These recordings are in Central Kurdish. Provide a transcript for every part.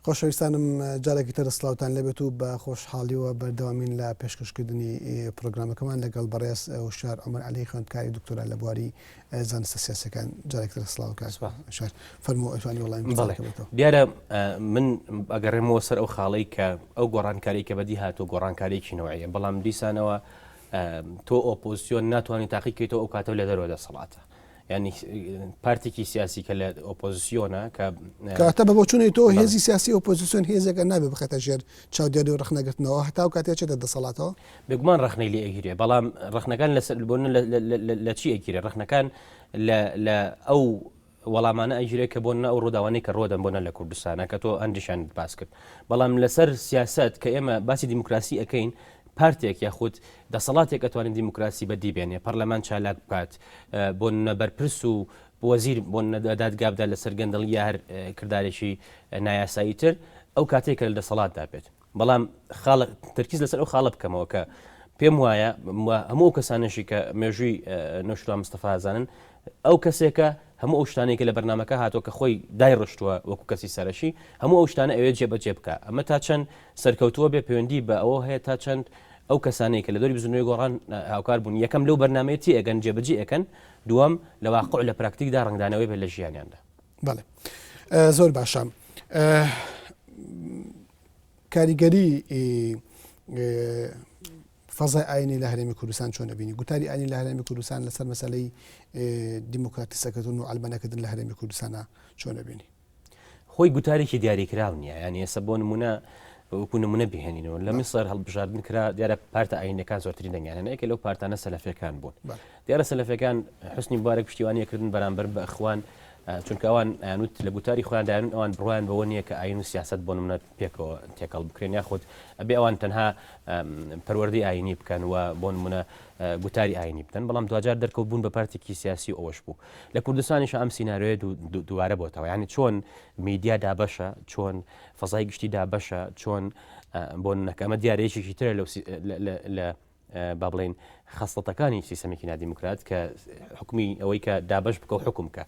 خۆشەویستانم جارێکی تر سڵاوتان لێبێت و بە خۆشحاڵیەوە بەردەوامین لە پێشکەشکردنی پرۆگرامەکەمان لەگەڵ بەڕێز هۆشیار عومەر عەلی خوێندکاری دکتۆرا لە بواری زانستە سیاسەکان. جارێکی تر سڵاو کاک هۆشیار، فەرموو ئەتوانی وەڵامی بەڵێ پرسیارەکە بدەیتەوە. دیارە من ئەگەڕێمەوە سەر ئەو خاڵەی کە ئەو گۆڕانکاری کە بەدی هاتووە گۆڕانکاریی نەوعیە، بەڵام دیسانەوە تۆ ئۆپۆزیسیۆن ناتوانانی تاقیکەیتەوە ئەو کاتەوە لە دەرەوە دەسەڵاتە. یانی پارتێکی سیاسی کە لە ئۆپۆزیسیۆنە کە کاتە بە بۆچوونی تۆ هێزی سیاسی ئۆپۆزیسیۆن هێزێکە نابێ بخێتە ژێر چاودێری و ڕخنەگرتنەوە هەتا و کاتێ چێتە دەسەڵاتەوە؟ بێگومان ڕخنەی لێ ئەگیرێ، بەڵام ڕخنەکان لەسەر بۆ لە چی ئەگیرێ؟ ڕخنەکان لە ئەو وەڵامانە ئەگیرێ کە بۆ ئەو ڕووداوانەی کە ڕۆدەن بۆ نە لە کوردستانە کە تۆ ئەندیشان باس کرد، بەڵام لەسەر سیاست کە ئێمە باسی دیموکراسی ئەەکەین پارتێک یاخود دەسەڵاتێک ئەتوانێت دیموکراسی بەدی بێنێ، پەرلەمان چالاک بکات، بۆ نمونە بەرپرس و وەزیر بۆ نمونە دادگا بدات لەسەر گەندەڵی یا هەر کردارێکی نایاسایی تر، ئەو کاتەی کە لە دەسەڵاتدا بێت. بەڵام خاڵ تەرکیز لەسەر ئەو خاڵە بکەمەوە کە پێم وایە هەموو ئەو کەسانەشی کە مێژووی نەوشیروان مستەفا ئەزانن ئەو کەسێکە هەموو ئەو شتانەی کە لە بەرنامەکە هاتووە کە خۆی دایڕشتووە وەکو کەسی سەرەکی هەموو ئەو شتانە ئەوێت جێبەجێ بکا. ئەمە تا چەند سەرکەوتووە بێ پەیوەندی بە ئەوە هەیە تا چەند ئەو کەسانەی کە لە دەوری بزوتنەوەی گۆڕان هاوکار بوون یەکەم لەو بەرنامەیە تێئەگەن جێبەجێ ئەکەن، دووەم لە واقع لە پراکتیکدا ڕەنگدانەوەی بێت لە ژیانیاندا. بەڵێ زۆر باشە. کاریگەری فەزای ئاینی لە هەرێمی کوردستان چۆن ئەبینی؟ گوتاری ئاینی لە هەرێمی کوردستان لەسەر مەسەلەی دیموکراتیزەکردن و عەلمانەکردن لە هەرێمی کوردستانە چۆن ئەبینی؟ خۆی گوتارێکی دیاریکراو نییە، یانی ئێستا بۆ نمونە وەکو نمونە بهێنینەوە لە میسر هەڵبژاردن کرا دیارە پارتە ئاینەکان زۆرترین دەنگیان هێنا یەکێ لەو پارتانە سەلەفیەکان بوون دیارە سەلەفیەکان حوسنی مبارەک پشتیوانی کردن بەرامبەر بە ئەخوان چونکە ئەوان ئەیانوت لە گوتاری خۆیان دایانون ئەوان بڕوایان بەوە نییە کە ئاین و سیاسەت بۆ نمونە پێکەوە تێکەڵ بکرێن یاخود ئەبێ ئەوان تەنها پەروەردەی ئاینی بکەن و بۆ نمونە گوتاری ئاینی بدەن بەڵام دواجار دەرکەوت بوون بە پارتێکی سیاسی و ئەوەش بوو لە کوردستانیش ئەم سیناریۆیە دووارە بۆتەوە یعنی چۆن میدیا دابەشە چۆن فەزای گشتی دابەشە چۆن بۆ نەکە ئەمە دیارەیەکی ترە لەو لە با بڵێین خەسڵەتەکانی سیستەمێکی نادیموکرات کە حکومی ئەوەی کە دابش بکە و حکوم کە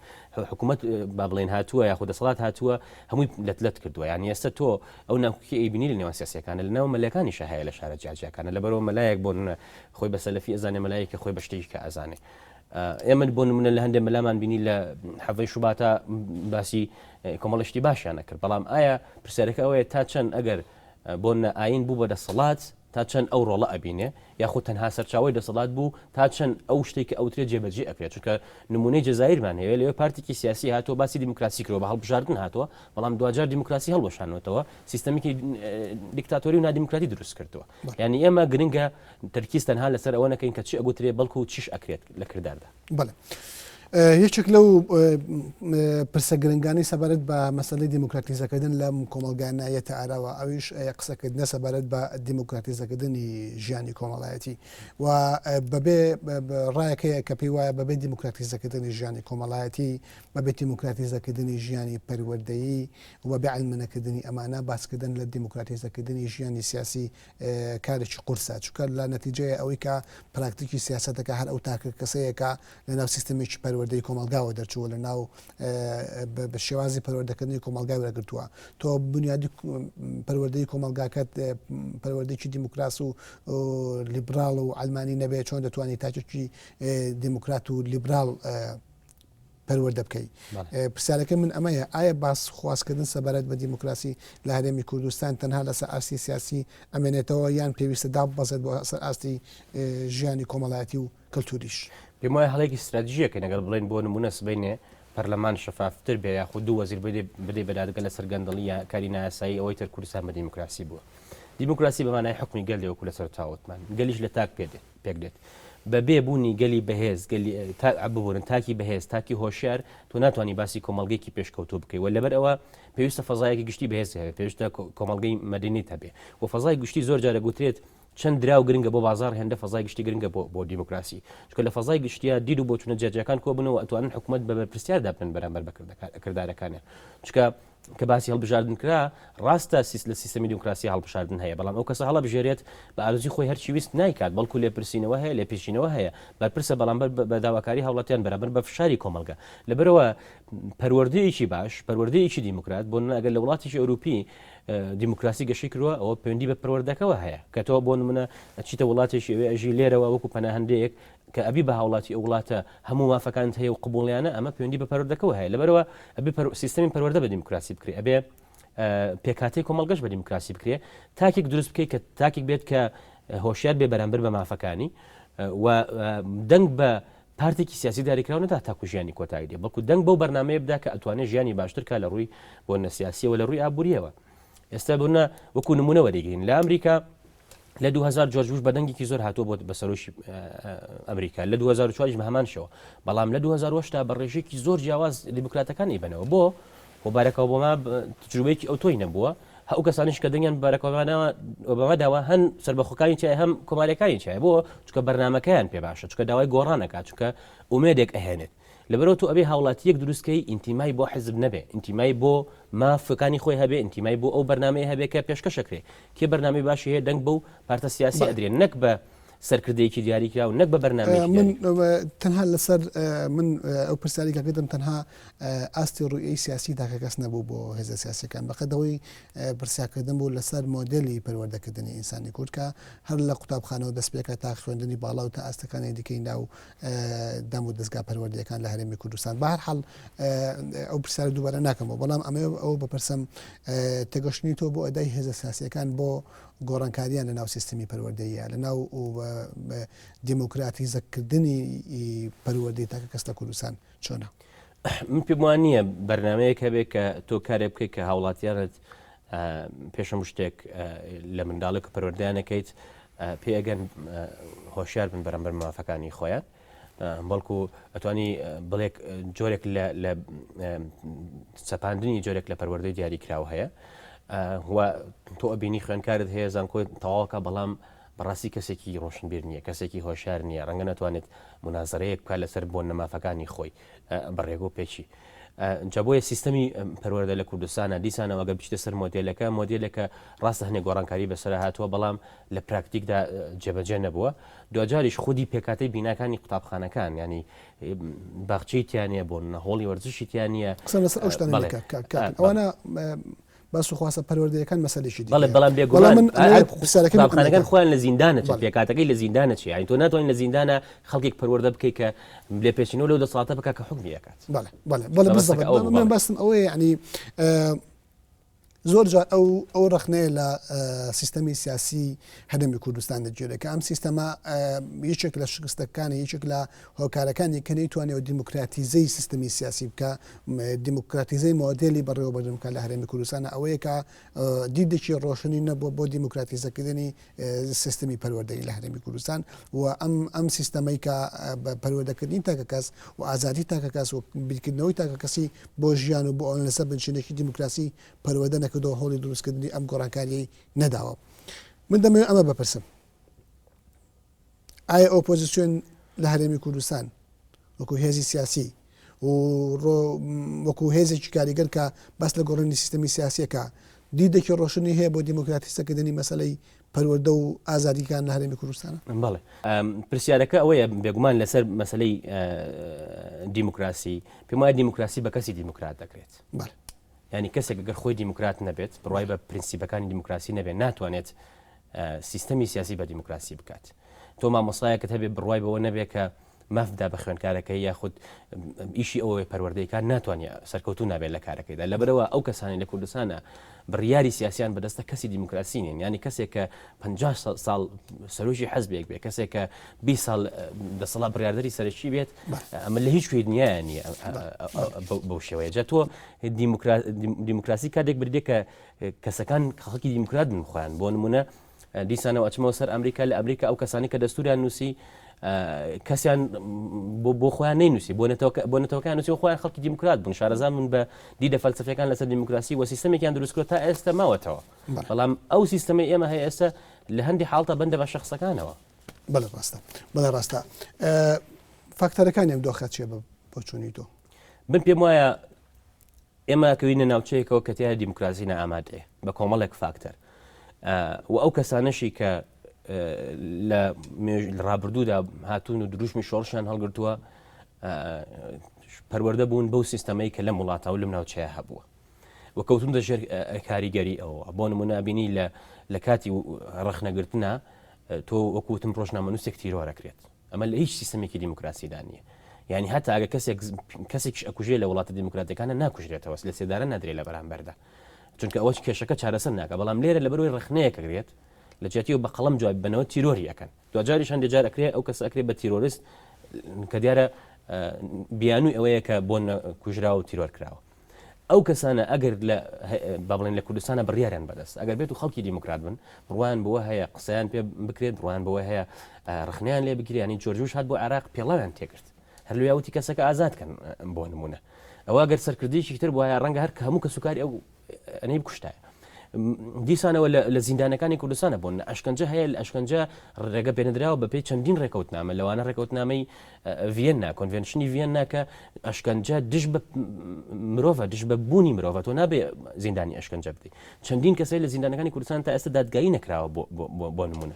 حکوومەت با بڵێن هاتووە یاخود دەسەڵات هاتووە هەمووی لەت لەت کردووە یان ئێستا تۆ ئەو ناکۆکی ئەیبینی لە نێوان سیاسەکانە لە ناو مەلەکانیشە هەیە لە شارە جیاجیاکانە لەبەرەوە مەلایەک بۆ خۆی بە سەلەفی ئەزانێ مەلایەکە خۆی بە شتێکی کە ئەزانێ ئێمە بۆ نمونە لە هەندێک مەلامان بینی لە حەڤەی شوباتە باسی کۆمەڵشتی باشیان نەکرد بەڵام ئایا پرسیارەکە ئەوەیە تا چەند ئەگەر بۆ ئاین بوو بە دەسەڵات تا چەند ئەو ڕۆڵە ئەبینێ یاخود تەنها سەرچاوەی دەسەڵات بوو تا چەند ئەو شتەی کە ئەوترێ جێبەجێ ئەکرێت چونکە نمونەی جەزایرمان هەیە لەوێ پارتێکی سیاسی هاتووە باسی دیموکراسی کردوە بە هەڵبژاردن هاتووە بەڵام دواجار دیموکراسی هەڵوەشانوەتەوە سیستەمێکی دیکتاتۆری و نادیموکراتی دروست کردووە یعنی ئێمە گرنگە تەرکیز تەنها لەسەر ئەوە نەکەین کە چی ئەگوترێ بەڵکو چیش ئەکرێت لە کرداردا. بەڵێ. یەکێک لەو پرسە گرنگانەی سەبارەت بە مەسەلەی دیموکراتیزەکردن لەم کۆمەڵگا نایەتە ئاراوە ئەویش قسەکردنە سەبارەت بە دیموکراتیزەکردنی ژیانی کۆمەڵایەتی و بەبێ ڕایەکەیە کە پێی وایە بەبێ دیموکراتیزەکردنی ژیانی کۆمەڵایەتی بەبێ دیموکراتیزەکردنی ژیانی پەروەردەیی و بەبێ عەلمەنەکردنی ئەمانە باسکردن لە دیموکراتیزەکردنی ژیانی سیاسی کارێکی قورسە چونکە لە نەتیجەیە ئەوەی کە پراکتیکی سیاسەتەکە هەر ئەو تاکە کەسەیە کە لە ناو سیستەمێکی پەروەردەی کۆمەڵگاوە دەرچووە لە ناو بە شێوازی پەروەردەکردنی کۆمەڵگای وەرگرتووە تۆ بنیادی پەروەردەی کۆمەڵگاکەت پەروەردەیەکی دیموکراس و لیبراڵ و عەلمانی نەبێت چۆن دەتوانانی تاکێکی دیموکرات و لیبراڵ پەروەردە بکەی. پرسیارەکەی من ئەمەیە، ئایا باس خوازکردن سەبارەت بە دیموکراسی لە هەرێمی کوردستان تەنها لەسەر ئاستی سیاسی ئەمێنێتەوە یان پێویستە داببەزێت بۆ سەر ئاستی ژیانی کۆمەڵایەتی و کەلتوریش؟ پێم وایە هەڵەیەکی ستراتیژییە کە ئەگەر بڵێین بۆ نموونە سبەینێ پەرلەمان شەفافتر بێ یاخود دوو وەزیر بدەی بە دادگە لەسەر گەندەڵی یا کاری نایاسایی ئەوەی تر کوردستان بە دیموکراسی بووە. دیموکراسی بە مانای حوکمی گەل دێ وەکو لە سەرەتاوە وتمان. گەلیش لە تاک پێ دێت. پێک دێت. بە بێ بوونی گەلی بەهێز، گەلی تا ببورن تاکی بەهێز، تاکی هۆشیار، تۆ ناتوانی باسی کۆمەڵگەیەکی پێشکەوتوو بکەی و لەبەر ئەوە پێویستە فەزایەکی گشتی بەهێز هەبێ، پێویستە کۆمەڵگەی مەدەنیت هەبێ و فەزای گشتی زۆر جار ئەگوترێت چەند دراو گرنگە بۆ بازاڕ هێندە فەزای گشتی گرنگە بۆ بۆ دیموکراسی چونکە لە فەزای گشتیا دید و بۆچوونە جیاجیاکان کۆبنەوە ئەتوانن حکوومەت بە بەرپرسیار دابنن بەرامبەر بە کردارەکانیان چونکە. کە باسی هەڵبژاردن کرا ڕاستە سیس لە سیستەمی دیموکراسی هەڵبژاردن هەیە بەڵام ئەو کەسە هەڵەبژێرێت بە ئارزوی خۆی هەرچی ویست نایکات بەڵکو لێپرسینەوە هەیە لێپێچینەوە هەیە بەرپرسە بەڵامبەر بە داواکاری هاوڵاتیان بەرامبەر بە فشاری کۆمەڵگە لەبەرەوە پەروەردەیەکی باش پەروەردەیەکی دیموکرات بۆ نمونە ئەگەر لە وڵاتێکی ئەوروپی دیموکراسی گەشەی کردووە ئەوە پەیوەندی بە پەروەردەکەوە هەیە کە تۆ بۆ نمونە ئەچیتە وڵاتێکی ئەوێ ئەژی لێرەوە وەکو پەناهەندەیەک کە ئەبی بە هاوڵاتی ئەو وڵاتە هەموو مافەکانت هەیە و قبوڵیانە ئەمە پەیوەندی بە پەروەردەکەوە هەیە لەبەرەوە ئەبێ سیستەمی پەروەردە بە دیموکراسی بکرێ ئەبێ پێکهاتەی کۆمەڵگەش بە دیموکراسی بکرێ تاکێک دروست بکەیت کە تاکێک بێت کە هۆشیار بێ بەرامبەر بە مافەکانی و دەنگ بە پارتێکی سیاسی دیاریکراو نەدا تاکو ژیانی کۆتایی دێ بەڵکو دەنگ بەو بەرنامەیە بدا کە ئەتوانێت ژیانی باشتر کا لە ڕووی بۆ نەسیاسیەوە لە ڕووی ئابووریەوە ئێستا بوونە وەکو نمونە وەریگرین لە ئەمریکا لە 2000 جۆرج بوش بە دەنگێکی زۆر هاتووە بۆ بە سەرۆکی ئەمریکا لە 2004 بە هەمان شێوە بەڵام لە 2008 بە ڕێژێکی زۆر جیاواز دیموکراتەکان ئیبەنەوە بۆ بۆ باراک ئۆباما تجربەیەکی ئەوتۆی نەبووە ئەو کەسانیش کە دەنگیان باراک ئۆباما داوە هەن سەربەخۆکانی چای هەم کۆماریەکانی چای بۆ چونکە بەرنامەکەیان پێ باشە چونکە داوای گۆڕانەکە چونکە ئومێدێک ئەهێنێت لەبەرئەوە تۆ ئەبێ هاوڵاتییەک دروست کەی ئینتیمای بۆ حزب نەبێ، ئینتیمای بۆ مافەکانی خۆی هەبێ، ئینتیمای بۆ ئەو بەرنامەیە هەبێ کە پێشکەش ئەکرێ. کێ بەرنامەی باشی هەیە دەنگ بەو پارتە سیاسیە ئەدرێ نەک بە سەرکردەیەکی دیاریکراو نەک بە بەرنامەیەکی من دیاریکراو. تەنها لەسەر من ئەو پرسیارەی کە کردم تەنها ئاستی ڕوئیەی سیاسی تاکەکەس نەبوو بۆ هێزە سیاسیەکان بەقەد ئەوەی پرسیارکردن بوو لەسەر مۆدێلی پەروەردەکردنی ئینسانی کورد کە هەر لە قوتابخانەوە دەست پێکا تا خوێندنی باڵا و تا ئاستەکانی دیکەی ناو دام و دەزگا پەروەردەیەکان لە هەرێمی کوردستان. بە هەر حاڵ ئەو پرسیارە دووبارە ناکەمەوە، بەڵام ئەمەوێ ئەوە بپرسم تێگەشتنی تۆ بۆ ئەدای هێزە سیاسیەکان بۆ گۆڕانکاریان لە ناو سیستمی پەروەردەیە لە ناو دیموکراتیزەکردنی پەروەردەی تاکە کەس لە کوردستان چۆنە؟ من پێم وان نییە بەرنمەیەک هەبێت کە تۆ کارێک بکەیت کە هاوڵاتیانت پێش هەموو شتێک لە منداڵێک و پەروەردەیانەکەیت پێ ئەگەن هۆشیار بن بەرامبەر مافەکانی خۆیان بەڵکو ئەتوانی بڵێک جۆرێک لە سەپاندنی جۆرێک لە پەروەردەی دیاری کراوە هەیە و تۆ ئەبینی خوێنکارت هەیە زانکۆی تەواوکە بەڵام بەڕاستی کەسێکی ڕۆشنبیر نییە کەسێکی هۆشار نییە ڕەنگە ناتوانێت منازەرەیەک بکات لەسەر بۆ نەمافەکانی خۆی بە ڕێگۆ پێکی. جا بۆیە سیستەمی پەروەردە لە کوردستانە دیسانەوە گەر بچیتە سەر مۆدێلەکە مۆدێلەکە ڕاستە هەنێک گۆڕانکاری بەسەر هاتووە بەڵام لە پراکتیکدا جێبەجێ نەبووە دواجاریش خودی پێکاتەی بیناکانی قوتابخانەکان ینی باخچەی تیانە بۆ نەهۆڵی وەرزشی تیانە قسە لەسەر ئەو شتانە ئەوانە باس و خواستە پەروەردەیەکان مەسەلێکی دیکەیە. بەڵێ بەڵام بێگومان من ئەمەوێت پرسیارەکەم قوتابخانەکان خۆیان لە زیندانە چن پێکهاتەکەی لە زیندانە چی یانی تۆ ناتوانین لە زیندانە خەڵکێک پەروەردە بکەیت کە لێپێچینەوە لەو دەسەڵاتە بکات کە حوکمی ئەکات. بەڵێ بەڵێ بەڵێ بالضبط من باسم ئەوەیە یانی زۆر جار ئەو ئەو ڕەخنەیە لە سیستەمی سیاسی هەرێمی کوردستان دەگیرێت کە ئەم سیستەمە یەکێک لە شکستەکانی یەکێک لە هۆکارەکانی کە نەیتوانیوە دیموکراتیزەی سیستەمی سیاسی بکا، دیموکراتیزەی مۆدێلی بەڕێوەبردن بکا لە هەرێمی کوردستان ئەوەیە کە دیدێکی ڕۆشنی نەبووە بۆ دیموکراتیزەکردنی سیستمی پەروەردەیی لە هەرێمی کوردستان و ئەم ئەم سیستەمەی کە بە پەروەردەکردنی تاکەکەس و ئازادی تاکەکەس و بیرکردنەوەی تاکەکەسی بۆ ژیان و بۆ ئەوان لەسەر بنچینێکی دیموکراسی پەروەردە نەکردەوە هەوڵی دروستکردنی ئەم گۆڕانکاریەی نەداوە. من دەمەوێت ئەمە بپرسم ئایا ئۆپۆزیسیۆن لە هەرێمی کوردستان وەکو هێزی سیاسی و وەکو هێزێکی کاریگەر کە باس لە گۆڕینی سیستەمی سیاسیەکە دیدێکی ڕۆشنی هەیە بۆ دیموکراتیزەکردنی مەسەلەی پەروەردە و ئازادیکان لە هەرێمی کوردستانە؟ بەڵێ پرسیارەکە ئەوەیە بێگومان لەسەر مەسلەی دیموکراسی پێم وایە دیموکراسی بە کەسی دیموکرات دەکرێت ینی کەسێک گەر خۆی دیموکرات نەبێت بڕای بە پرینسیپەکانی دیموکراسی نەبێت ناتوانێت سیستەمی سیاسی بە دیموکراسی بکات. تۆ مامۆستایەکت هەبێ بڕوای بەوە نەبێ کە ماف بدا بە خوێندکارەکەی یاخود ئیشی ئەوەیە پەروەردەی کات ناتوانێت سەرکەوتوو نابێت لە کارەکەیدا لەبەرەوە ئەو کەسانی لە کوردستانە بڕیاری سیاسیان بەدەستە کەسی دیموکراسی نین ینی کەسێک کە 50 ساڵ سەرۆکی حەزبێک بێ کەسێک کە 20 ساڵ دەسەڵات بڕاردەری سەرەکی بێت ئەمە لە هیچ کوێی دنیاە نییە بەو شێوەیە جا تۆ دیموکراسی کاتێک بردێ کە کەسەکان خەڵکی دیموکرات بن خۆیان بۆ نمونە دیسانەوە ئەچمەوە سەر ئەمریکا لە ئەمریکا ئەو کەسانی کە دەستوریان نووسی کەسیان بۆ خۆیان نەینوسی بۆ بۆ نەتەوەکان نووسی خۆیان خەڵکی دیموکرات بوون شارەزان من بە دیدە فەلسفەکان لەسەر دیموکراسی و سیستمێکیان دروستکرد تا ئێستا ماوەتەوە بەڵام ئەو سیستەمە ئێمە هەیە ئێستا لە هەندی حاڵتە بەندە بە شخصەکانەوە بەڵێ ڕاستە بەڵێ ڕاستە فاکتەرەکانی ئەم دۆخە چیە بە بۆچوونی تۆ من پێم وایە ئێمە ئەکەوینە ناوچەیەکەوە کە تیایا دیموکراسی نائامادەیە بە کۆمەڵێک فاکتەر و ئەو کەسانەشی کە لە ڕابردوودا هاتوون و دروشمی شۆڕشیان هەڵگرتووە پەروەردە بوون بەو سیستەمەی کە لەم وڵاتە و لەم ناوچەیە هەبووە و کەوتون دە ژێر کاریگەری ئەوە بۆ نمونە بینی لە لە کاتی ڕەخنەگرتنە تۆ وەکوتم ڕۆژنامەنووسێک تیرۆرەکرێت ئەمە لە هیچ سیستەمێکی دیموکراسیدا نییە. یانی هەتا ئەگەر کەسێک کەسێکیش ئەکوژێ لە وڵاتە دیموکراتەکانە ناکوژرێتەوە لە سێدارە نادرێ لە بەرامبەردا چونکە ئەوە کێشەکە چارەسەر ناکە بەڵام لێرە لەبەرەوەی ڕخنەیەک ئەگرێت لە جیاتی و بە قەڵەم جواب بنەوە تیرۆری ئەکەن دواجاریش هەندێک جار ئەکرێ ئەو کەس ئەکرێ بە تیرۆریست کە دیارە بیانووی ئەوەیە کە بۆ کوژرا و تیرۆر کراوە ئەو کەسانە ئەگەر لە با بڵێن لە کوردستانە بڕیاریان بەدەست ئەگەر بێت و خەڵکی دیموکرات بن بڕوایان بەوە هەیە قسەیان پێ بکرێت بڕوایان بەوە هەیە ڕخنیان لێ بگیرێ ینی جۆرج بوش هات بۆ عێراق پێڵاویان تێکرد هەر لەویا وتی کەسەکە ئازاد کەن بۆ نمونە ئەوە ئەگەر سەرکردەیەکی تر بوایە ڕەنگە هەر کە هەموو کەسوکاری ئەو ئەنەی بکوشتایە دیسانەوە لە زیندانەکانی کوردستانە بۆن ئەشکەنجە هەیە لە ئەشکەنجە ڕێگە پێنەدراوە بەپێی چەندین ڕێکەوتنامە لەوانە ڕێکەوتنامەی ڤیەننا کۆنڤێنشنی ڤیەننا کە ئەشکەنجە دژ بە مرۆڤە دژ بە بوونی مرۆڤە تۆ نابێ زیندانی ئەشکەنجە بدەیت چەندین کەسەی لە زیندانەکانی کوردستان تا ئێستا دادگایی نەکراوە بۆ نمونە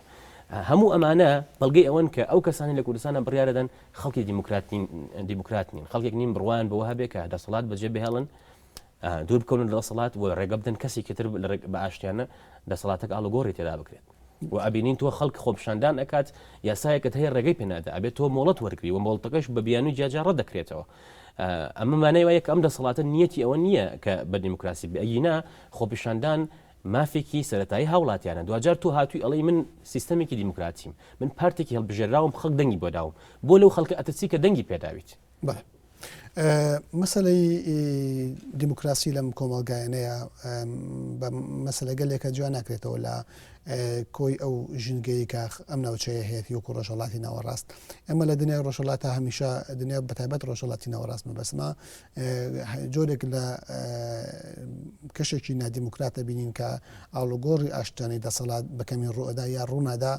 هەموو ئەمانە بەڵگەی ئەوەن کە ئەو کەسانی لە کوردستانە بڕیارەدەن خەڵکی دیموکرات نین دیموکرات نین خەڵکێک نین بڕوایان بەوە هەبێ کە دەسەڵات بەجێ بهێڵن دوور بکەون لە دەسەڵات و ڕێگە بدەن کەسێکی تر بە ئاشتیانە دەسەڵاتەکە ئاڵوگۆڕی تێدا بکرێت. و ئەبینین تۆ خەڵک خۆپیشاندان ئەکات یاسایەکت هەیە ڕێگەی پێ نادا ئەبێت تۆ مۆڵەت وەرگری و مۆڵەتەکەش بە بیانووی جیاجیا ڕەت دەکرێتەوە. ئەمە مانای وایە کە ئەم دەسەڵاتە نیەتی ئەوە نییە کە بە دیموکراسی بێ ئەگینا خۆپیشاندان مافێکی سەرەتایی هاوڵاتیانە دواجار تۆ هاتووی ئەڵێی من سیستەمێکی دیموکراتیم من پارتێکی هەڵبژێراوم خەڵک دەنگی بۆ داوم بۆ لەو خەڵکە ئەترسی کە دەنگی پێداویت. بەڵێ. مەسەلەی دیموکراسی لەم کۆمەڵگایانەیە بە مەسەلەگەلێکە جیا ناکرێتەوە لە کۆی ئەو ژینگەی کە ئەم ناوچەیە هەیەتی وەکو ڕۆژهەڵاتی ناوەڕاست ئێمە لە دنیای ڕۆژهەڵاتە هەمیشە دنیا بەتایبەت ڕۆژهەڵاتی ناوەڕاست مەبەستمە جۆرێک لە کەشێکی نادیموکراتە بینین کە ئاڵوگۆڕی ئاشتیانەی دەسەڵات بەکەمی ڕوئەدا یا ڕوونادا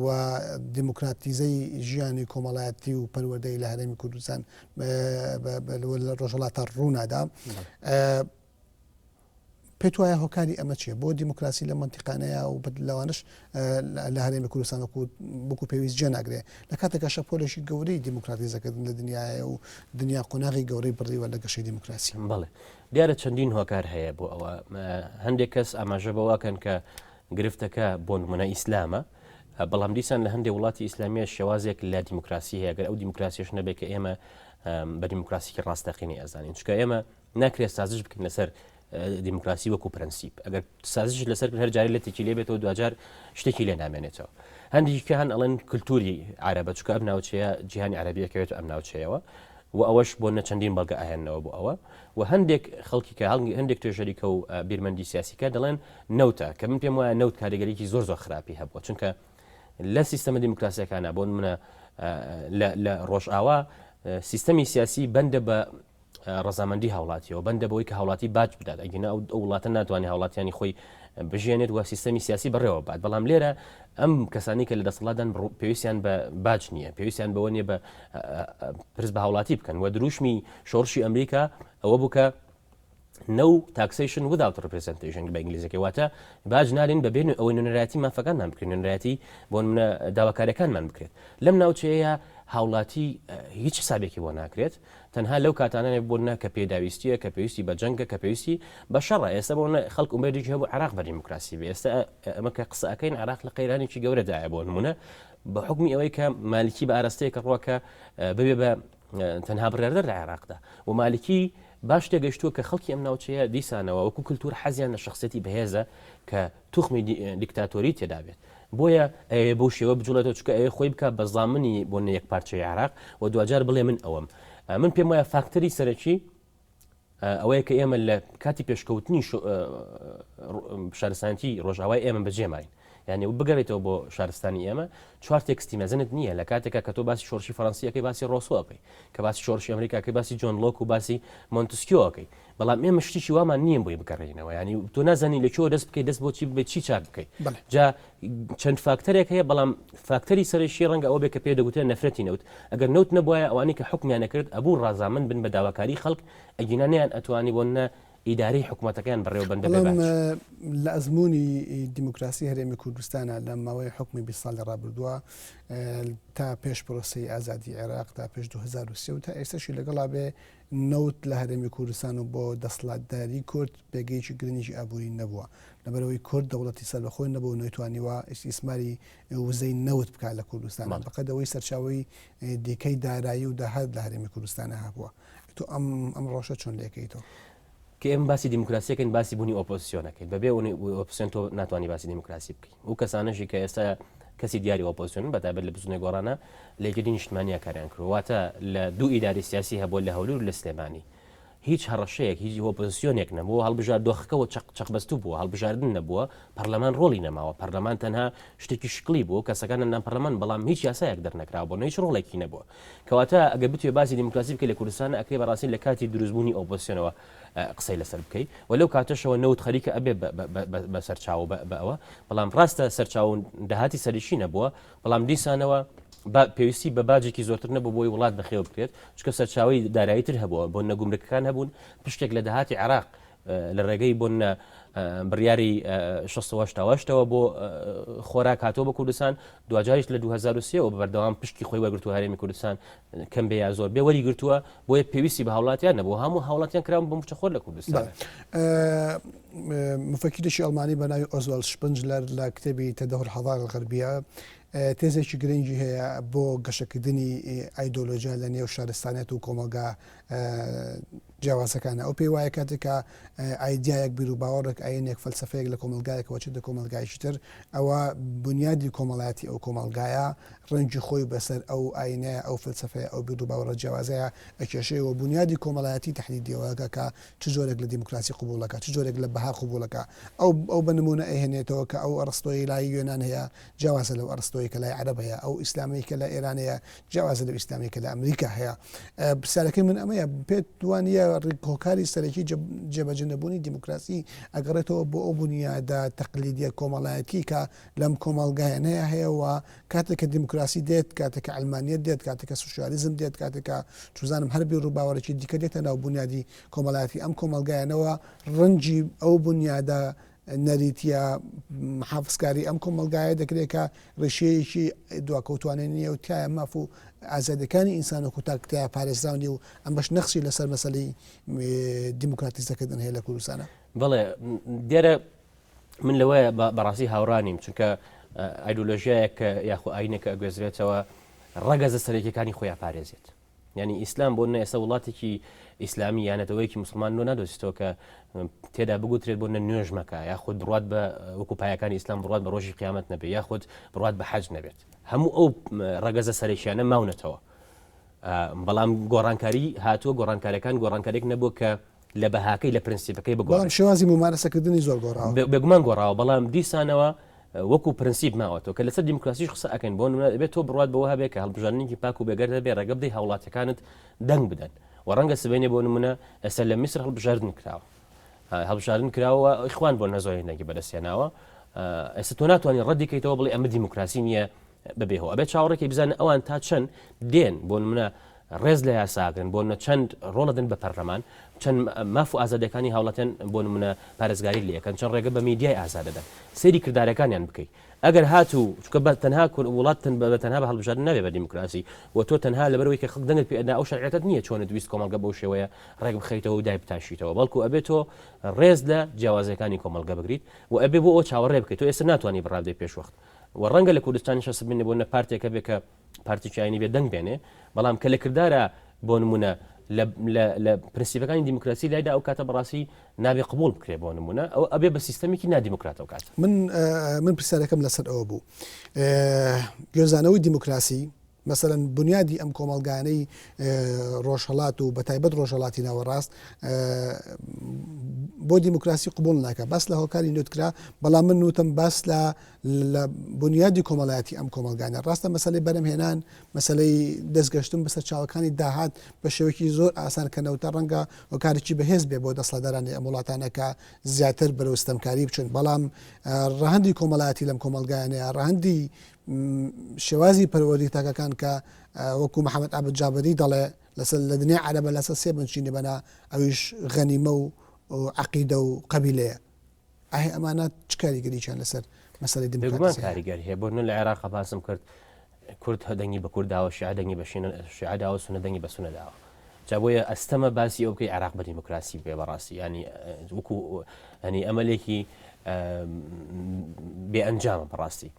و دیموکراتیزەی ژیانی کۆمەڵایەتی و پەروەردەی لە هەرێمی کوردستان لە ڕۆژهەڵاتە ڕوونادا. پێت وایە هۆکاری ئەمە چیە بۆ دیموکراسی لە مەنتیقانەیە و لەوانش لە هەرێمی کوردستان وەکو بکو پێویست جێ ناگرێ لە کاتێکا شەپۆلێکی گەورەی دیموکراتیزەکردن لە دنیاە و دنیا قۆناغی گەورەی بڕیوە لە گەشەی دیموکراسی. بەڵێ دیارە چەندین هۆکار هەیە بۆ ئەوە هەندێک کەس ئاماژە بەوەکەن کە گرفتەکە بۆ نمونە ئیسلامە بەڵام دیسان لە هەندێک وڵاتی ئیسلامیە شێوازێک لە دیموکراسی هەیە گەر ئەو دیموکراسیش نەبێت کە ئێمە بە دیموکراسیکی ڕاستەقینەی ئەزانین چونکە ئێمە ناکرێت سازش بکەین لەسەر دیموکراسی وەکو پرەنسیپ ئەگەر سازش لەسەر هەر جارێ لەتێکی لێ بێتەوە دواجار شتێکی لێ نامێنێتەوە هەندێکی کە هەن ئەڵێن کللتوری عربە چکە ئەم ناوچەیە جیهانی عربیەکەوێت ئەم ناوچەیەوە و ئەوەش بۆ نە چەندین بەڵگە ئاهێنەوە بۆ ئەوە و هەندێک خەڵکی کە هەڵنگی هەندێک توێژەریکە و بیرمەندی سیاسیکە دەڵێن نەوتە کە من پێم وایە نەوت کاریگەریی زۆر زۆر خراپی هەبووە چونکە لە سیستەمە دیموکراسیەکانە بۆ منە لە ڕۆژئاوا سیستەمی سیاسی بەندە بە ڕەزامەندی هاوڵاتیەوە بەندە بەوەی کە هاوڵاتی باج بدات ئەگینا ئەو وڵاتە ناتوانێت هاوڵاتیانی خۆی بژێنێت و سیستەمی سیاسی بەڕێوە بات بەڵام لێرە ئەم کەسانی کە لە دەسەڵاتدان پێویستیان بە باج نییە پێویستیان بەوە نییە بە پرس بە هاوڵاتی بکەن و دروشمی شۆڕشی ئەمریکا ئەوە بوو کە No taxation without representation بە ئینگلیزەکەی واتە باج نارین بەبێ ئەوەی نوێنەرایەتی مافەکانمان بکرێت نوێنەرایەتی بۆ نمونە داواکاریەکانمان بکرێت لەم ناوچەیە هاوڵاتی هیچ حسابێکی بۆ ناکرێت تەنها لەو کاتانە بۆ نە کە پێداویستیە کە پێویستی بە جەنگە کە پێویستی بە شەڕە ئێستا بۆ نە خەڵک ئومێدێکی هەبوو عێراق بە دیموکراسی بێ ئێستا ئەمە کە قسە ئەکەین عێراق لە قەیرانێکی گەورەدایە بۆ نمونە بە حوکمی ئەوەی کە مالکی بە ئاراستەیەکە ڕوە کە ببێ بە تەنها بڕیاردەر لە عێراقدا و مالکی باش تێگەشتووە کە خەڵکی ئەم ناوچەیە دیسانەوە وەکو کلتور حەزیان لە شخصێتی بەهێزە کە توخمی دیکتاتۆری تێدا بێت بۆیە ئەیەوێ بەو شێوە بجوڵێتەوە چونکە ئەیەوێ خۆی بکا بە زامنی بۆ نە یەکپارچەی عێراق و دواجار بڵێ من ئەوەم. من پێم وایە فاکتەری سەرەکی ئەوەیە کە ئێمە لە کاتی پێشکەوتنی شارستانیەتی ڕۆژئاوای ئێمە بەجێماین. یعنی بگەڕێتەوە بۆ شارستانی ئێمە چوار تێکستی مەزنت نییە لە کاتێکا کە تۆ باسی شۆڕشی فەڕەنسیەکەی باسی ڕۆسۆ ئەکەی کە باسی شۆڕشی ئەمریکاکەی باسی جۆن لۆک و باسی مۆنتسکیۆ ئەکەی بەڵام ئێمە شتێکی وامان نییە بۆی بگەڕێینەوە یانی تۆ نازانی لە کوێوە دەست بکەیت دەست بۆ چی ببەیت چی چاک بکەیت جا چەند فاکتەرێک هەیە بەڵام فاکتەری سەرەکی ڕەنگە ئەوە بێت کە پێ دەگوترێت نەفرەتی نەوت ئەگەر نەوت نەبوایە ئەوانەی کە حوکمیان ئەکرد ئەبوو ڕازامەند بن بە داواکاری خەڵک ئەگینا نەیان ئەتوانی بۆ نە. ئیدارەی حکومەتەکەیان بەڕێوە بەن بەبێ باج. بەڵام لە ئەزموونی دیموکراسی هەرێمی کوردستانا لە ماوەی حوکمی 20 ساڵی ڕابردووە تا پێش پرۆسەی ئازادی عێراق تا پێش 2003 و تا ئێستەشی لەگەڵا بێ نەوت لە هەرێمی کوردستان و بۆ دەسڵاتداری کورد پێگەیەکی گرنگی ئابووری نەبووە لەبەرئەوەی کورد دەوڵەتی سەربەخۆی نەبوو و نەیتوانیوە ئیستیسماری وزەی نەوت بکات لە کوردستان بەقەد ئەوەی سەرچاوەی دیکەی دارایی و داهات لە هەرێمی کوردستانە هەبووە. تۆ ئەم ئەم ڕەوشە چۆن لێکەیتەوە؟ کە ئێمە باسی دیموکراسیەکەین باسی بوونی ئۆپۆزیسیۆنەکەین بەبێ ئۆپۆزیسیۆن تۆ ناتوانانی باسی دیموکراسی بکەین و کەسانەشی کە ئێستا کەسی دیاری ئۆپۆزیسیۆن بە تایبەت لە بزوتنەوەی گۆڕانە لە یەکێتی نیشتمانیا کاریان کردووە واتە لە دوو ئیداری سیاسی هەبووە لە هەولێر و لە سلێمانی هیچ هەڕەشەیەک هیچ ئۆپۆزیسیۆنێک نەبووە هەڵبژار دۆخەکەوە چەق چەقبەستوو بووە هەڵبژاردن نەبووە پەرلەمان ڕۆڵی نەماوە پەرلەمان تەنها شتێکی شکڵی بووە کەسەکان لە نام پەرلەمان بەڵام هیچ یاسایەک دەرنەکراوە بۆ هیچ ڕۆڵێکی نەبووە کەواتە ئەگەر بتوێ باسی دیموکراسی بکەی لە کوردستان ئەکرێ بەڕاستی لە کاتی دروستبوونی ئۆپۆزسیۆنەوە قسەی لەسەر بکەی و لەو کاتەشەوە نەوت خەریکە ئەبێ بە سەرچاوە بە ئەوە بەڵام ڕاستە سەرچاوە داهاتی سەرەکی نەبووە بەڵام دیسانەوە پێویستی بە باجێکی زۆرتر نەبوو بۆی وڵات بەخێو بکرێت چونکە سەرچاوەی دارایی تر هەبووە بۆ نەگومرکەکان هەبوون پشتێک لە داهاتی عێراق لە ڕێگەی بۆ نە بڕیاری 1970ەوە بۆ خۆراک هاتووە بە کوردستان دواجاریش لە 2023 ەوە بەردەوام پشکی خۆی وەرگرتووە هەرێمی کوردستان کەم بێ یا زۆر بێ وەری گرتووە بۆیە پێویستی بە هاوڵاتیان نەبوو هەموو هاوڵاتیان کراون بە مووچەخۆر لە کوردستان. مفەکیرێکی ئەڵمانی بە ناوی ئۆزوالد شپنجلەر لە کتێبی تدهور الحضارە الغربیە تێزێکی گرنگی هەیە بۆ گەشەکردنی ئایدۆلۆژیا لە نێو شارستانیەت و کۆمەڵگا جیاوازەکانە. ئەو پێی وایە کاتێک کە ئایدیایەک، بیروباوەڕێک، ئایینێک، فەلسەفەیەک لە کۆمەڵگایەکەوە چێتە کۆمەڵگایەکی تر، ئەوە بونیادی کۆمەڵایەتی ئەو کۆمەڵگایە ڕەنگی خۆی بەسەر ئەو ئایینەیە، ئەو فەلسەفەیە، ئەو بیروباوەڕە جیاوازەیە ئەکێشێ و بونیادی کۆمەڵایەتی تەحدیدی ئەوە ئەکا کە چ جۆرێک لە دیموکراسی قبووڵ ئەکا، چ جۆرێک لە بەها قبووڵ ئەکا. ئەو ئەو بە نموونە ئەیهێنێتەوە کە ئەو ئەڕستۆیەی لای یۆنان هەیە جیاوازە لەو ئەڕستۆیەی کە لای عەرەب هەیە، ئەو ئیسلامەی کە لە ئێران هەیە جیاوازە لەو ئیسلامەی کە لە ئەمریکا هەیە. پرسیارەکەی من ئەمەیە، پێت وا نییە هۆکاری سەرەکی جێبەجێ نەبوونی دیموکراسی ئەگەڕێتەوە بۆ ئەو بونیادە تەقلیدیە کۆمەڵایەتی کە لەم کۆمەڵگایانەیە هەیە و کاتێک کە دیموکراسی دێت، کاتێک کە عەلمانیەت دێت، کاتێک کە سوسیالیزم دێت، کاتێک کە چوزانم هەر بیر و باوەڕێکی دیکە دێتە ناو بونیادی کۆمەڵایەتی ئەم کۆمەڵگایانەوە ڕەنگی ئەو بونیادە نەریتیە محافزکاری ئەم کۆمەڵگایە دەکرێت کە ڕیشەیەکی دواکەوتوانە نییە و تایە ماف و ئازادەکانی ئینسان و تاک تیا پارێزراو نیە و ئەم بەش نەخشی لەسەر مەسەلەی دیموکراتیزەکردن هەیە لە کوردستانە. بەڵێ دیارە من لەوەیە بەڕاستی هاوڕانیم چونکە ئایدۆلۆژیایەک کە یاخۆ ئاینێکە ئەگوێزرێتەوە ڕەگەزە سەرەکیەکانی خۆی ئەپارێزێت. یانی ئیسلام بۆ نە ئێستا وڵاتێکی ئیسلامی یا نەتەوەیەکی مسلمان لۆ نادۆزیتەوە کە تێدا بگوترێت بۆ نە نوێژ مەکە یاخود بڕات بە وەکو پایەکانی ئیسلام بڕات بە ڕۆژی قیامەت نەبێت یاخود بڕات بە حەج نەبێت هەموو ئەو ڕەگەزە سەرەکیانە ماونەتەوە بەڵام گۆڕانکاری هاتووە گۆڕانکارەکان گۆڕانکارێک نەبوو کە لە بەهاکەی لە پرنسیپەکەی بگۆڕێت بەڵام شێوازی مومارەسەکردنی زۆر گۆڕاوە. بێگومان گۆڕاوە بەڵام دیسانەوە وەکو پرنسیپ ماوەتەوە کە لەسەر دیموکراسیش قسە ئەکەین بۆ نمونە دەبێت تۆ بڕوات بەوە هەبێت کە هەڵبژاردنێکی پاک و بێگەرد هەبێ ڕێگە بدەی هاوڵاتیەکانت دەنگ بدەن و ڕەنگە سبەینێ بۆ نمونە ئێستا لە میسر هەڵبژاردن کراوە هەڵبژاردن کراوە ئیخوان بۆ نەزۆرین دەنگی بەدەستهێناوە ئێستا تۆ ناتوانانی ڕەدی کەیتەوە بڵێ ئەمە دیموکراسی نییە بەبێ هۆ ئەبێت چاوەڕێکی بزانن ئەوان تا چەند دێن بۆ نمونە ڕێز لە یاساگرن بۆ نمونە چەند ڕۆڵەدەن بە پەرلەمان چەند ماف و ئازادیەکانی هاوڵاتیان بۆ نمونە پارێزگاری لەکەن چەند ڕێگە بە میدیای ئازاد دەدەن سەیری کردارەکانیان بکەیت ئەگەر هاتوو چونکە بە تەنها وڵات بە تەنها بە هەڵبژاردن نابێ بە دیموکراسی و تۆ تەنها لەبەرەوەی کە خەڵک دەنگت پێ ئەدا ئەو شەرعیەتت نییە چۆنت ویست کۆمەڵگە بەو شێوەیە ڕێک بخەیتەوە و دای بتاشیتەوە بەڵکو ئەبێ تۆ ڕێز لە جیاوازیەکانی کۆمەڵگە بگریت و ئەبێ بۆ ئەو چاوەڕێ بکەیت تۆ ئێستا ناتوانانی بڕادەی پێشوەخت و ڕەنگە لە کوردستانیشا سبینێ بۆ نە پارتێک هەبێ کە پارتێکی ئاینی بێ دەنگ بێنێ بەڵام کە لە کردارە بۆ نمونە لە پرنسیپەکانی دیموکراسی لایدا ئەو کاتە بەڕاستی نابێ قبول بکرێ بۆ نمونە ئەو ئەبێ بە سیستەمێکی نادیموکرات ئەو کاتە. من من پرسیارەکەم لەسەر ئەوە بوو گوێزانەوەی دیموکراسی مەسەلەن بونیادی ئەم کۆمەڵگانەی ڕۆژهەڵات و بەتایبەت ڕۆژهەڵاتی ناوەڕاست بۆ دیموکراسی قبول ناکە باس لە هۆکاری نوت کرا بەڵام من وتم باس لە لە بنیادی کۆمەڵایەتی ئەم کۆمەلگانە ڕاستە مەسلەی بەرەمهێنان مەسلەی دەستگەشتن بەسەر چاوەکانی داهات بە شێوەیەکی زۆر ئاسان کە نەوتە ڕەنگە هۆکارێکی بەهێز بێ بۆ دەسەڵاتدارانی ئەم وڵاتانە کە زیاتر بەرەو ستەمکاری بچن بەڵام ڕەهەندی کۆمەڵایەتی لەم کۆمەلگایانەیە ڕەهەندی شێوازی پەروەردەی تاکەکان کە وەکو محەممەد عەبد جابری دەڵێ لەسەر لە دنیای عەرەبە لەسەر سێ بنچینە بەنا ئەویش غەنیمە و عەقیدە و قەبیلەیە. ئایا ئەمانە چ کاریگەرییان لەسەر مەسەلەی بێگومان دیموکراتیزە هەیە؟ کاریگەری هەیە. بۆ نمونە لە عێراق باسم کرد کورد دەنگی بە کورد داوە، شیعە دەنگی بە شیعە داوە، سونە دەنگی بە سونە داوە. جا بۆیە ئەستەمە باسی ئەو بکەی عێراق بە دیموکراسی بێ بەڕاستی ینی وەکو ینی ئەمەلێکی بێ ئەنجامە بەڕاستی.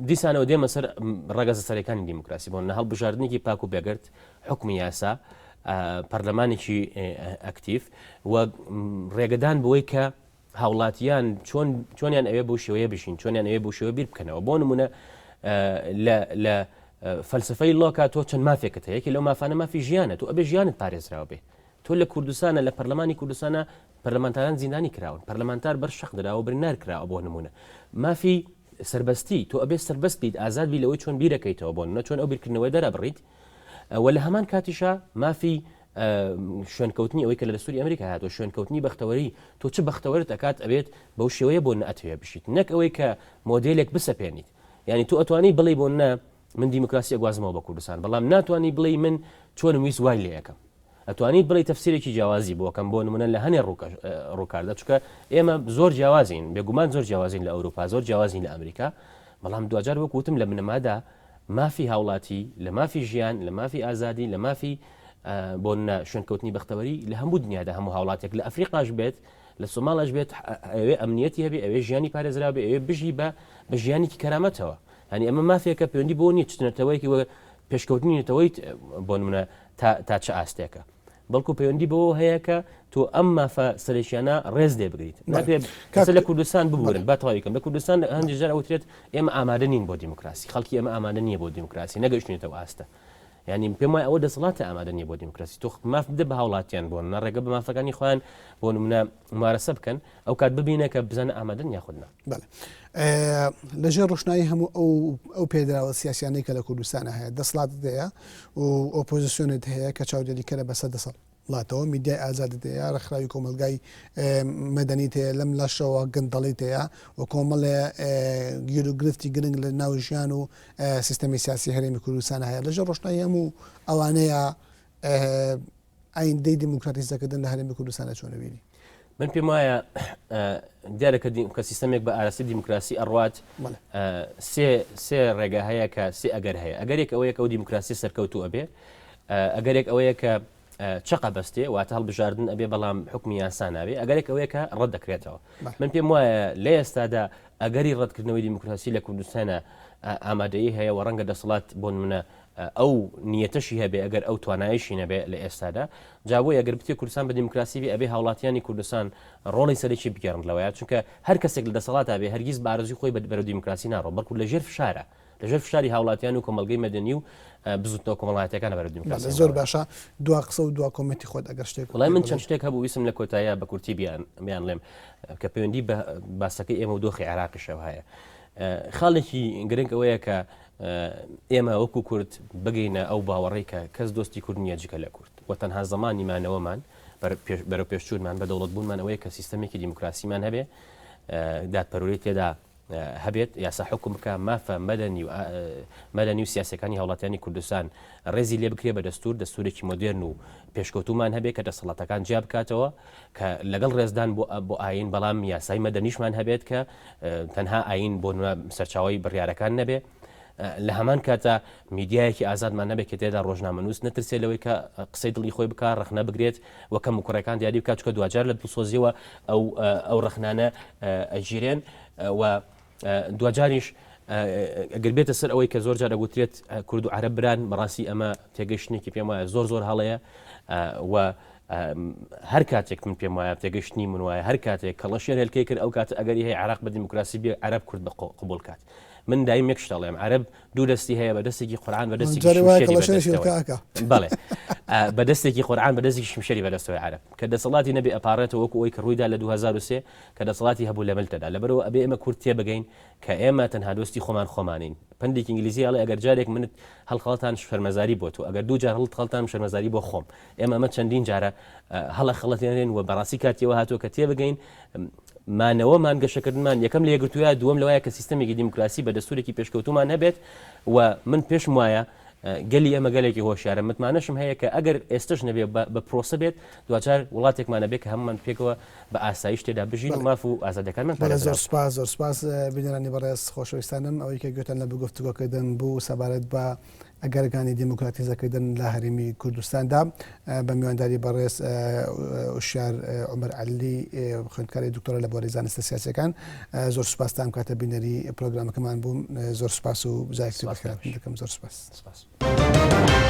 دیسانەوە دێمە سەر ڕەگەزە سەرەکانی دیموکراسی بۆ نە هەڵبژاردنێکی پاک و بێگەرد حکومی یاسا پەرلەمانێکی ئەکتیف و ڕێگەدان بۆی کە هاوڵاتیان چۆن چۆنیان ئەوێ بۆ شێوەیە بژین چۆنیان ئەوێ بۆ شێوە بیر بکەنەوە بۆ نمونە لە فەلسفەی لۆکا تۆ چەند مافێکت هەیە یەکێ لەو مافانە مافی ژیانە تۆ ئەبێ ژیانت پارێزراو بێ تۆ لە کوردستانە لە پەرلەمانی کوردستانە پەرلەمانتاران زیندانی کراون پەرلەمانتار بەر شەق دراوە برنار کراوە بۆ نمونە مافی سربەستی تۆ ئەبێ سربەست بیت ئازاد بی لەوەی چۆن بیرەکەیتەوە بۆ نمونە چۆن ئەو بیرکردنەوەی دەرەبڕیت و لە هەمان کاتیشا مافی شوێنکەوتنی ئەوەی کە لە دەستوری ئەمریکا هاتووە شوێنکەوتنی بەختەوەری تۆ چ بەختەوەرت ئەکات ئەبێت بەو شێوەیە بۆ نەئەتەوێ بژیت نەک ئەوەی کە مۆدێلێک بسەپێنیت یعنی تۆ ئەتوانی بڵێی بۆ نە من دیموکراسی ئەگوازمەوە بە کوردستان بەڵام ناتوانی بڵێی من چۆنم ویست وای لێ ئەکەم ئەتوانیت بڵێی تەفسیرێکی جیاوازی بۆ کەم بۆ نمونە لە هەنێ ڕووکاردا چونکە ئێمە زۆر جیاوازین بێگومان زۆر جیاوازین لە ئەوروپا زۆر جیاوازین لە ئەمریکا بەڵام دواجار وەک وتم لە بنەمادا مافی هاوڵاتی لە مافی ژیان لە مافی ئازادی لە مافی بۆ شوێنکەوتنی بەختەوەری لە هەموو دنیادا هەموو هاوڵاتێک لە ئەفریقاش بێت لە سۆماڵش بێت ئەوێ ئەمنیەتی هەبێ ئەوێ ژیانی پارێزرا بێ ئەوێ بژی بە بە ژیانێکی کەرامەتەوە هەنی ئەمە مافێکە پەیوەندی بۆ نییە چ نەتەوەیەکی وە پێشکەوتنی نەتەوەیت بۆ نمونە تا چ ئاستێکە بەڵکو پەیوەندی بەوە هەیە کە تۆ ئەم مافە سەرەکیانە ڕێز لێ بگریت ناکرێت کەسە لە کوردستان ببورن با تەواوی کەم لە کوردستان هەندێک جار ئەوترێت ئێمە ئامادە نین بۆ دیموکراسی خەڵکی ئێمە ئامادە نییە بۆ دیموکراسی نەگەیشتوینەتەوە ئاستە یعنی پێم وایە ئەوە دەسەڵاتە ئامادە نییە بۆ دیموکراسی تۆ ماف بدە بە هاوڵاتیان بۆ نە ڕێگە بە مافەکانی خۆیان بۆ نمونە ممارەسە بکەن ئەو کات ببینە کە بزانە ئامادەن یاخود نا. بەڵێ لەژێر ڕۆشنایی هەموو ئەو ئەو پێدراوە سیاسیانەی کە لە کوردستانە هەیە دەسڵاتت هەیە و ئۆپۆزیسیۆنت هەیە کە چاودێریکەرە بەسەر دەسەڵاتەوە میدیای ئازادت هەیە ڕێکخراوی کۆمەڵگای مەدەنیت هەیە لەم لاشەوە گەندەڵیت هەیە و کۆمەڵێ گیروگرفتی گرنگ لە ناو ژیان و سیستەمی سیاسی هەرێمی کوردستان هەیە لەژێر ڕۆشنایی هەموو ئەوانەیە ئایندەی دیموکراتیزەکردن لە هەرێمی کوردستانە چۆن ئەبینی؟ من پێم وایە دیارە کە کە سیستەمێک بە ئاراستی دیموکراسی ئەڕوات سێ سێ ڕێگا هەیە کە سێ ئەگەر هەیە ئەگەرێک ئەوەیە کە ئەو دیموکراسی سەرکەوتو ئەبێ ئەگەرێک ئەوەیە کە چەقە بەستێ واتە هەڵبژاردن ئەبێ بەڵام حکمی یاسا نابێ ئەگەرێک ئەوەیە کە ڕەت دەکرێتەوە من پێم وایە لە ئێستادا ئەگەری ڕەتکردنەوەی دیموکراسی لە کوردستانە ئامادەیی هەیە و ڕەنگە دەسەڵات بۆ نمونە ئەو نیەتەشی هەبێ ئەگەر ئەو توانایشی نەبێ لە ئێستادا جا بۆیە ئەگەر بتێ کوردستان بە دیموکراسی بێ ئەبێ هاوڵاتیانی کوردستان ڕۆڵی سەرەکی بگێڕن لەوەیا چونکە هەر کەسێک لە دەسەڵاتا بێ هەرگیز بە ئارەزوی خۆی بەرەو دیموکراسی ناڕۆ بەڵکو لە ژێر فشارە لە ژێر فشاری هاوڵاتیان و کۆمەڵگەی مەدەنی و بزوتنەوە کۆمەڵایەتیەکانە بەرەو دیموکراسی زۆر باشە دوا قسە و دوا comment ی خۆت ئەگەر شتێک وڵای من چەند شتێک هەبوو ویستم لە کۆتاییا بە کورتی بیان بیان ڵێم کە پەیوەندی بە باسەکەی ئێمە و دۆخی عێراقیشەوە هەیە خاڵێکی گرنگ ئەوەیە کە ئێمە وەکو کورد بگەینە ئەو باوەڕەی کە کەس دۆستی کورد نییە جگە لە کورد و تەنها زەمانی مانەوەمان بەرەو پێشچوونمان بە دەوڵەت بوونمان ئەوەیە کە سیستەمێکی دیموکراسیمان هەبێ دادپەروەری تێدا هەبێت یاسا حکوم بکە مافە مەدەنی و مەدەنی و سیاسەکانی هاوڵاتیانی کوردستان ڕێزی لێ بکرێ بە دەستور دەستورێکی مۆدێرن و پێشکەوتومان هەبێ کە دەسەڵاتەکان جیا بکاتەوە کە لەگەڵ ڕێزدان بۆ بۆ ئاین بەڵام یاسای مەدەنیشمان هەبێت کە تەنها ئاین بۆ سەرچاوی بڕیارەکان نەبێ لە هەمان کاتا میدیایەکی ئازادمان نەبێت کە تێدا ڕۆژنامەنووس نەترسێت لەوەی کە قسەی دڵی خۆی بکا ڕەخنە بگرێت و کەم و کوڕەکان دیاری بکات چکە دواجار لە دڵسۆزیەوە ئەو ئەو ڕەخنانە ئەگیرێن و دواجاریش ئەگەر بێتە سەر ئەوەی کە زۆر جار ئەگوترێت کورد و عەرەب بران بەڕاستی ئەمە تێگەشتنێکی پێم وایە زۆر زۆر هەڵەیە و هەر کاتێک من پێم وایە تێگەشتنی من وایە هەر کاتێک کەڵەشێر هێلکەی کرد ئەو کاتە ئەگەری هەیە عراق بە دیموکراسی بێ عەرەب کورد بە قبول کات من دایم یەک شت ئەڵێم عەرەب دوو دەستی هەیە بە دەستێکی قورآن بە دەستێکی بەڵێ بە دەستێکی قورآن بە دەستێکی شمشێری بەدەستەوەی عەرەب کە دەسەڵاتی نەبێ ئەپارێتەوە وەکو ئەوی کە ڕوویدا لە 2003 کە دەسەڵاتی هەبوو لە ملتەدا لەبەرئەوە ئەبێ ئێمە کورد تێبگەین کە ئێمە تەنها دۆستی خۆمان خۆمانین پەندێکی ئینگلیزی ئەڵێ ئەگەر جارێک منت هەڵخەڵەتان شەرمەزاری بۆ تۆ ئەگەر دوو جار هەڵتخەڵتان شەرمەزاری بۆ خۆم ئێمە ئەمە چەندین جارە هەڵەخەڵەتێنرێن و بەڕاستی کاتیەوە هاتووە کە تێبگەین مانەوەمان گەشەکردنمان یەکەم لە یەکگرتووە دووەم لەوایە کە سیستەمێکی دیموکراسی بە دەستورێکی پێشکەوتومان هەبێت و من پێشم وایە. گەلی ئێمە گەلێکی هۆشیارە، متمانەشم هەیە کە ئەگەر ئێستەش نەبێ بە پرۆسە بێت، دواجار وڵاتێکمان ئەبێ کە هەموومان پێکەوە بە ئاسایش تێدا بژین و ماف و ئازادیەکانمان بەڵێ زۆر پارێزراو بن. سوپاس زۆر سوپاس بینەرانی بەڕێز خۆشەویستانم ئەوەی کە گوێتان لە گفتوگۆکردن بوو سەبارەت بە ئەگەرەکانی دیموکراتیزەکردن لە هەرێمی کوردستاندا بە میوانداری بەڕێز وشیار عومەر عەلی خوێندکاری دکتۆرا لە بواری زانستە سیاسیەکان زۆر سوپاس تا ئەم کاتە بینەری پرۆگرامەکەمان بووم زۆر سوپاس و جارێکی تر بەخێرهاتن دەکەم زۆر سوپاس. سوپاس.